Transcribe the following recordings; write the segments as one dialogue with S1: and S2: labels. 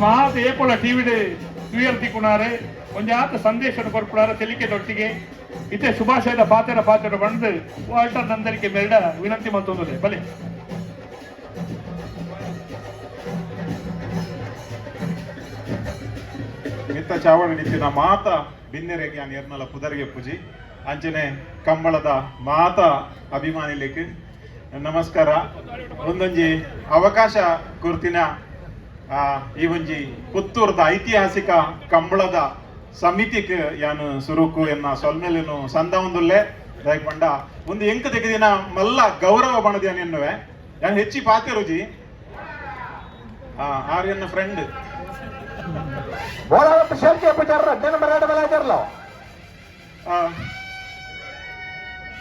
S1: ಮಾತ ಏಪೊಳ ಟಿವಿಡ್ ಕ್ಲಿಯರ್ ತಿಕ್ಕುನಾರೆ ಒಂಜಾತ ಸಂದೇಶನ ಕೊರ್ಪುನಾರ ತೆಲಿಕೆ ದೊಟ್ಟಿಗೆ ಇತ್ತೆ ಶುಭಾಶಯದ ಪಾತೆರ ಪಾತೆರ ಬಂದು ವಾಲ್ಟರ್ ನಂದಲಿಕೆ ಮೇಲ್ಡ ವಿನಂತಿ ಮಲ್ತೊಂದುಲ್ಲೆ ಬಲೆ.
S2: ಮಿತ್ತ ಚಾವಡಿ ನಿತ್ತಿನ ಮಾತ ಬಿನ್ನೆರೆಗೆ ಎರ್ನಲ ಪುದರಿಗೆ ಪೂಜಿ ಅಂಚನೆ ಕಂಬಳದ ಮಾತ ಅಭಿಮಾನಿಲಿಕ್ ನಮಸ್ಕಾರ. ಒಂದೊಂಜಿ ಅವಕಾಶ ಕೊರ್ತಿನ ಈ ಒಂಜಿ ಪುತ್ತೂರ್ದ ಐತಿಹಾಸಿಕ ಕಂಬಳದ ಸಮಿತಿಕ್ ಯಾನು ಸುರುಕು ಎನ್ನ ಸೊಲ್ಮೆಲೇನು ಸಂದ ಒಂದುಲ್ಲೆ. ದಾಯೆ ಪಂಡ ಒಂದು ಎಂಕ್ ತೆಗೆದಿನ ಮಲ್ಲ ಗೌರವ ಬಣದ ಎನ್ನುವೆ. ಯಾನ್ ಹೆಚ್ಚಿ ಪಾತೆರುಜಿ. ಆರ್ ಎನ್ನ ಫ್ರೆಂಡ್.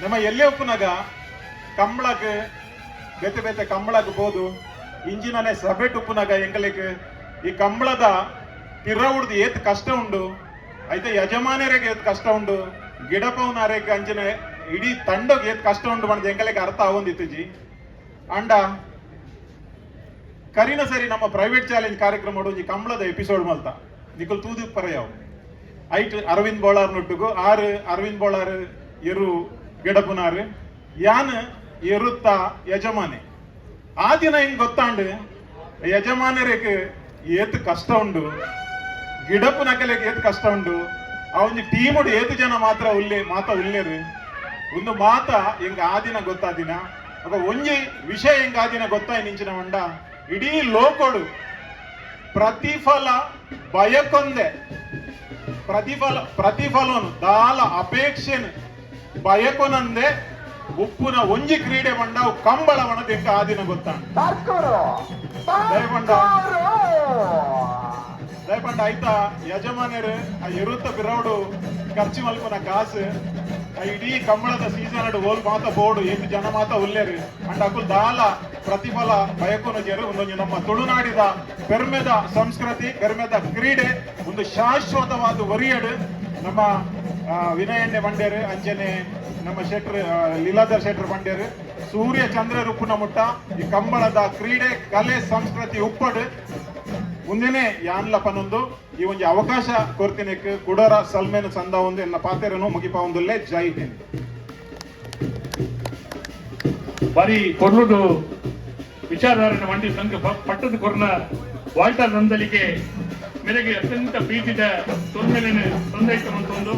S2: ನಮ್ಮ ಎಲ್ಲೇ ಉಪ್ಪುನಾಗ ಕಂಬಳಕ್ ಬೇತೆ ಬೇತೆ ಕಂಬಳಕ್ ಪೋದು ಇಂಜಿನನೆ ಸಭೆಟ್ ಉಪ್ಪುನಾಗ ಎಂಕಲೆಕ್ ಈ ಕಂಬಳದ ಪಿರವುಡ್ದು ಏತ್ ಕಷ್ಟ ಉಂಡು, ಐತ ಯಜಮಾನರಿಗೆ ಏತ್ ಕಷ್ಟ ಉಂಡು, ಗಿಡಪವನಾರೆಗ್ ಅಂಚಿನ ಇಡೀ ತಂಡಗ್ ಏತ್ ಕಷ್ಟ ಉಂಡು ಪಂದ್ ಎಂಕಲೆಗ್ ಅರ್ಥ ಆವೊಂದಿತ್ತುಜಿ. ಅಂಡ ಕರಿನ ಸರಿ ನಮ್ಮ ಪ್ರೈವೇಟ್ ಚಾಲೆಂಜ್ ಕಾರ್ಯಕ್ರಮ ಒಂಜಿ ಕಂಬಳದ ಎಪಿಸೋಡ್ ಮಲ್ತ ನಿಕುಲ್ ತೂದು ಪರಯಾವ್. ಐಟ್ ಅರವಿಂದ್ ಬೋಳಾರ್ ನೊಟ್ಟುಗು ಆರು ಅರವಿಂದ್ ಬೋಳಾರ್ ಎರು ಗಿಡಪುನಾರು, ಯಾನ್ ಎರುತ್ತ ಯಜಮಾನೆ. ಆ ದಿನ ಹಿಂಗ್ ಗೊತ್ತಾಂಡು ಯಜಮಾನರಿಗೆ ಏತ್ ಕಷ್ಟ ಉಂಡು, ಗಿಡಪು ನಕಲೆಗೆ ಏತ್ ಕಷ್ಟ ಉಂಡು, ಆ ಒಂಜಿ ಟೀಮುಡು ಏತ್ ಜನ ಮಾತ್ರ ಉಲ್ಲೆ ಮಾತ ಉಲ್ಲೇರು ಒಂದು ಮಾತ ಎಂಗ್ ಆ ದಿನ ಗೊತ್ತಾದಿನ. ఒక ಒಂಜಿ ವಿಷಯ ಎಂಗ್ ಆ ದಿನ ಗೊತ್ತಾಯಿ ನಿಂಚಿನ ಮಂಡ ಇಡೀ ಲೋಕೋಡು ಪ್ರತಿಫಲ ಬಯಕೊಂದೆ ಪ್ರತಿಫಲನು ದಾಲ ಅಪೇಕ್ಷೆನು ಬಯಕೊನಂದೆ ಉಪ್ಪುನ ಒಂಜಿ ಕ್ರೀಡೆ ಮಂಡ ಅವು ಕಂಬಳ ವಣದ ಎಂಕ ಆ ದಿನ ಗೊತ್ತಾಂಡ್. ದಯಪಂಡ ದಯಪಂಡ ಆಯ್ತಾ ಯಜಮಾನರು ಆ ಎರುತ್ತ ಬಿರೌಡು ಖರ್ಚು ಮಲ್ಪುನ ಕಾಸು ಆ ಇಡೀ ಕಂಬಳದ ಸೀಸನ್ ಓಲ್ ಮಾತ ಬೋರ್ಡು ಏತ್ ಜನ ಮಾತ ಉಲ್ಲೇರು. ಅಂಡ್ ಅಕುಲ್ ದಾಲ ಪ್ರತಿಫಲ ಬಯಕೊನು ಜೇರು. ಒಂದೊಂಜಿ ನಮ್ಮ ತುಳುನಾಡಿದ ಪೆರ್ಮೆದ ಸಂಸ್ಕೃತಿ, ಪೆರ್ಮೆದ ಕ್ರೀಡೆ ಒಂದು ಶಾಶ್ವತವಾದ ಒರಿಯಡು. ನಮ್ಮ ವಿನಯಣ್ಣೆ ಬಂಡೇರು, ಅಂಚನೆ ನಮ್ಮ ಶೆಟ್ರ್ ಲೀಲಾಧರ್ ಶೆಟ್ರ್ ಬಂಡೇರು, ಸೂರ್ಯ ಚಂದ್ರ ರುಪ್ಪುನ ಮುಟ್ಟ ಈ ಕಂಬಳದ ಕ್ರೀಡೆ ಕಲೆ ಸಂಸ್ಕೃತಿ ಉಪ್ಪಡು ಮುಂದೆನೆ ಯಾನ್ಲ ಪನೊಂದು ಈ ಒಂಜಿ ಅವಕಾಶ ಕೊರ್ತಿನೆಕ್ ಕುಡರ ಸಲ್ಮೇನ ಸಂದ ಒಂದು ಎನ್ನ ಪಾತೆರನು ಮುಗಿಪ ಒಂದುಲ್ಲೆ. ಜೈ ಹಿಂದ್.
S1: ಬಾರಿ ಪೊರ್ಲುಡು ವಿಚಾರಧಾರಣ ಮಂಡಿ ಸಂಘ ಪಟ್ಟದ ಕೊರ್ನ ವಾಲ್ಟರ್ ನಂದಲಿಕೆ ಮೇರೆಗೆ ಅತ್ಯಂತ ಪ್ರೀತಿದ ತೊಂದರೆಯನ್ನು ಸಂದೈತ ಒಂದು.